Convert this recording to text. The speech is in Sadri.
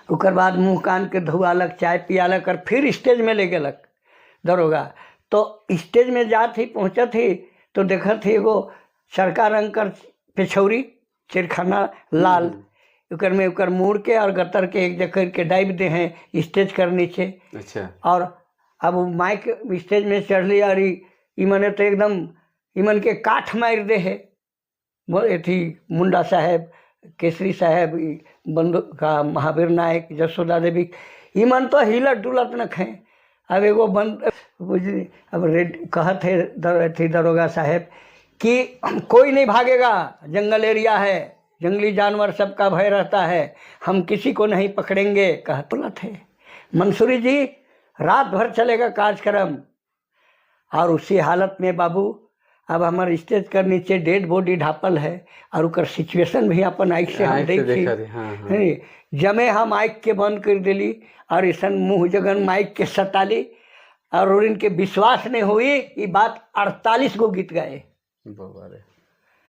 ओकर बाद मुँह कान के धुआलक, चाय पियालक और फिर स्टेज में ले गेलक दरोगा। तो स्टेज में जात ही, पहुँचत ही तो देखत ही एगो चरका रंग कर पिछौरी, चिरखाना लाल, ओकर में ओकर मुड़ के और गतर के एक जगह के डाइब दे हैं स्टेज कर नीचे। और अब वो माइक स्टेज में चढ़ली और ई मने तो एकदम इमन के काठ मार दे है। वो अथी मुंडा साहेब, केसरी साहेब, ई बंधु का महावीर नायक, जसोदा देवी, इमन तो हिलत डुलत न खे। अब एगो बंद बुझली, अब रेड कहत है अथी दरोगा साहेब कि कोई नहीं भागेगा, जंगल एरिया है, जंगली जानवर सबका भय रहता है, हम किसी को नहीं पकड़ेंगे। कहत बोलत है मंसूरी जी, रात भर चलेगा कार्यक्रम। और उसी हालत में बाबू, अब हमार स्टेज कर नीचे डेड बॉडी ढापल है और ओकर सिचुएशन भी अपन आँख से हम आँख से देखी। देखा रही, हाँ। है, जमे हम माइक के बंद कर दिली और ऐसा मुँह जगन माइक के सताली और इनके विश्वास नहीं हुई ये बात, 48 गो गीत गाए। बाबा रे।